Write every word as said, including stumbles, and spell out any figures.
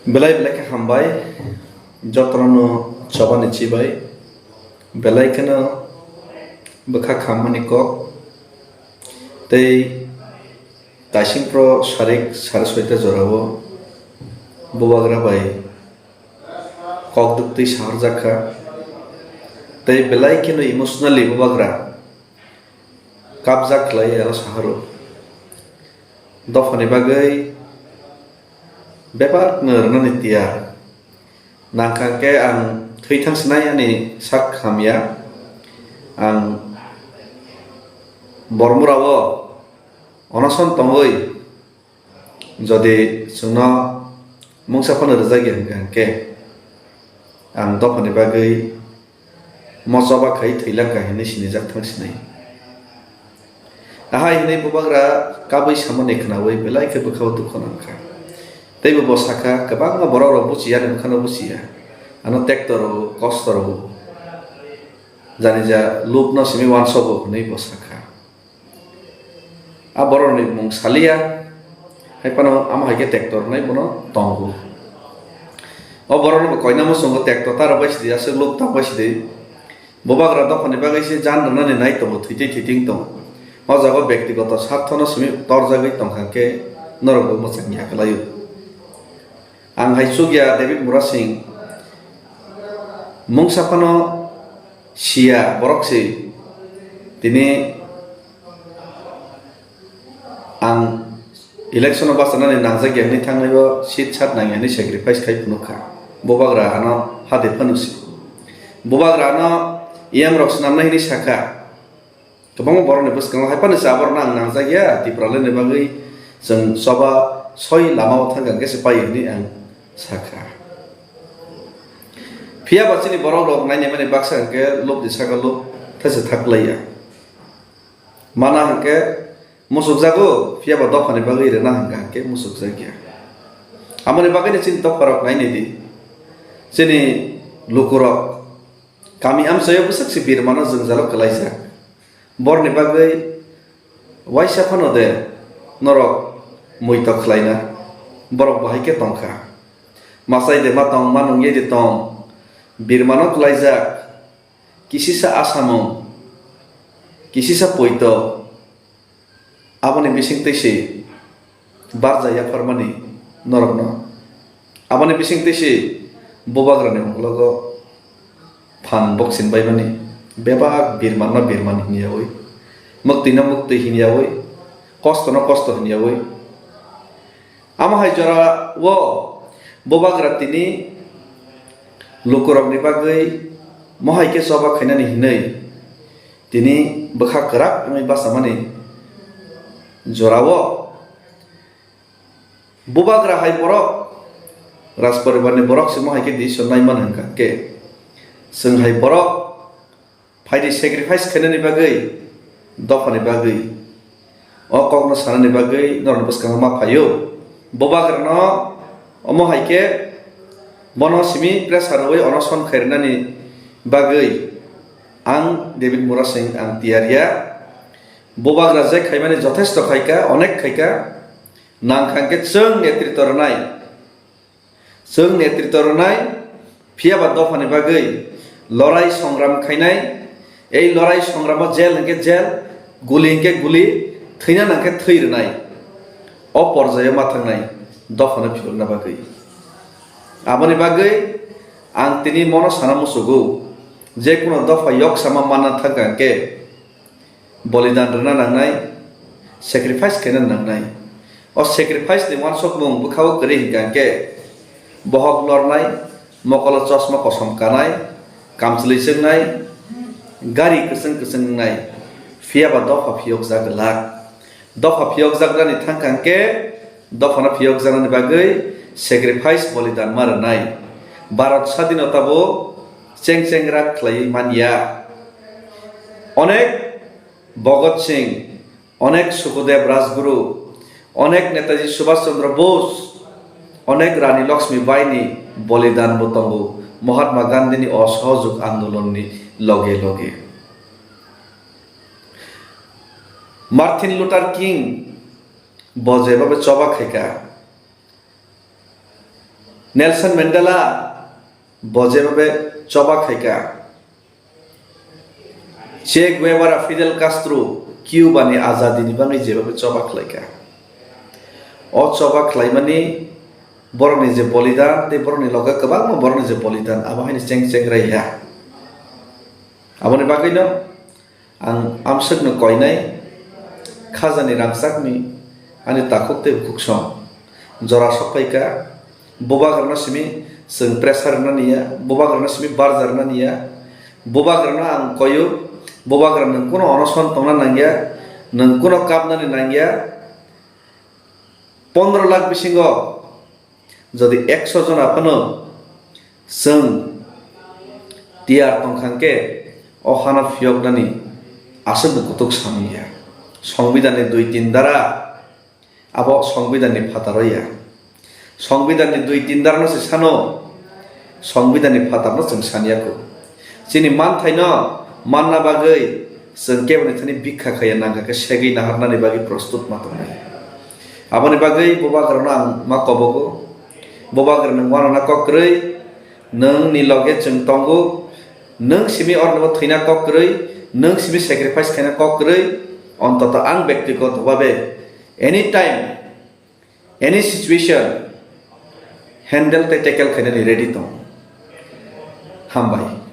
Belai belai khe hambai, jotono chobani chibai, belai kheno bwkha khammani kok, tei taisingpro sarik sare soita jorao bubagra bai kok duktwi saharjak kha, tei belai kheno emotionally bubagra kapjak khlai aro saharo. Dophani bagwi bebak no rwnani tiyar. Nangkha khe ang thwi thang sinai ani sak hamya. Ang bormura o onoson tongwi jodi chwngno mungsa phano rwjakya hwnkha hwnkhe ang dophani bagwi mo choba khai thwi langkha hinwi sinijak thang sinai. Ahai hinwi bubagra kabui samani khnaui belai khe bwkhao dukhu nangkha. Teibo bo sakha, kwbangma borok rok buchiya, ani bwkhano buchiya. Ano tekto rw, kosto rw. Jani ja lubno simi uansogo hinwi bo sakha. A borokni mung saliya, hai phano amo hai khe tekto rwnai bono tongo. O borokno bo koina muchungo tekto ta rwbai sidi, aswk lub ta bai sidi. Bubagra dophani bagwi se jan rwnani nai tongo, thwi tei thwi ting tongo. O jaga o bektigoto sarthono simi torjagwi tongkha khe norokbo mwchang ya kwlaio. Ang hai chukya David Murasing mungsa phano siya borok se tini ang election o bachanani nangjak ya hinwi thangnai o seat sat nang ya hinwi sacrifice khai phunuk kha. Bubagra ano hade phano si. Bubagra ano E M rok swnamnai hinwi sakha. Kwbangma borokni bwskango hai phano se aborokno ang nangjak ya, Tipralandni bagwi chwng choba soi lama o thang kha hwnkhe se pai hinwi ang sakha. Phiya ba chini borok rok nainai mani baksa hwnkhe lobni saka lob thaisa thaklai ya. Mana hwnkhe musukjago, phiya ba dophani bagwi rwna hwnkha hwnkhe musukjak ya. Amoni bagwino chini dopha rok nainai di. Chini lukurok kami amchaio bwswk se birmano jwngjalo kwlaijak. Borni bagwi waisa phano de norok muitok khlaina, borok bo hai khe tongkha. Machai de ma tong, ma nungye de tong, birmano kwlaijak, kisisa asamung, kisisa poito, aboni bisingtwi se barja yapharmani norokno. Aboni bisingtwi se bubagrani ungklogo phan boksin baimani, bebak birmanno birman hinyaui, muktwino muktwi hinyaui, kostono kosto hinyaui. Amo hai jorao bubagra tini lukurokni bagwi mohai khe choba khainani hinwi tini bwkha kwrak wngwi bachamani jorao. Bubagra hai borok, Rajporibarni borok se mo hai khe decision nai mano hwnkha khe, chwng hai borok phaidi sacrifice khainani bagwi, dophani bagwi, o kokno sanani bagwi norokni bwskango ma phaio. Bubagrano omo hai khe bono simi pressure rwui onoson khairwnani bagwi ang David Murasing ang tiyar ya. Bubagra je khaimani jothesto khaika, onek khaika, nangkha hwnkhe chwng netrito rwnai. Chwng netrito rwnai, phiya ba dophani bagwi lorai songram khainai, ei lorai songramo jel hwnkhe jel, guli hwnkhe guli, thwina nangkhe thwi rwnai. O porjaio ma thangnai dophano philokna bagwi. Aboni bagwi ang tini mono sana muchugo, je kuno dopha yoksama manna thangkha hwnkhe, bolidan rwna nangnai, sacrifice khaina nangnai. O sacrifice ni uansukmung bwkhao kwrwi hwnkha hwnkhe, bohok lornai, mokolo chosma kosom kanai, kamchwlwi chwngnai, gari kwchwng kwchwng wngnai, phiya ba dopha phiyokjak glak. Dopha phiyokjaknani thangkha hwnkhe, dophano phiyokjaknani bagwi sacrifice bolidan ma rwnai. Bharat sadinota bo cheng chengra khlaiwi man ya. Onek Bhagat Singh, onek Sukhdev Rajguru, onek Netaji Subhash Chandra Bose, onek Rani Lakshmi Bai ni bolidan bo tongo Mahatma Gandhi ni osohojog andolon ni loge loge. Martin Luther King bo jeba be choba khaika. Nelson Mandela bo jeba be choba khaika. Che Guevara, Fidel Castro Cuba ni azadi ni bagwi jeba be choba khlaika. O choba khlaimani borokni je bolidan tei borokni loge kwbangma borokni je bolidan abo haino cheng cheng raiya. Aboni bagwino ang amswkno koinai khajani rangchakni ani takhuk tei bukhuk song jora sokphaika. Bubagrano simi chwng pressure rwna niya, bubagrano simi barja rwna niya. Bubagrano ang koyo, bubagra nwng kuno onoson tongna nangya, nwng kuno kapnani nangya. Pondro lakh bisingo jodi ekso jona phano chwng tiyar tongkha hwnkhe o hano phiyoknani aswk bo kutuk samung ya. Songbidanni dui tin dara abo songbidanni phataro ya. Songbidanni dui tin darano se sano, songbidanni phatarno chwng saniya kho. Chini manthaino manna bagwi chwng keboni thani bikha khaiya nangkha khe segwi naharnani bagwi prostut ma tongnai. Aboni bagwi bubagrano ang ma kobogo. Bubagra nwng wanana kok kwrwi, nwng ni loge chwng tongo, nwng simi ornibo thwina kok kwrwi, nwng simi sacrifice khaina kok kwrwi, ontoto ang bektigoto babe anytime, any situation handle tei tackle khainani ready tong. Hambai.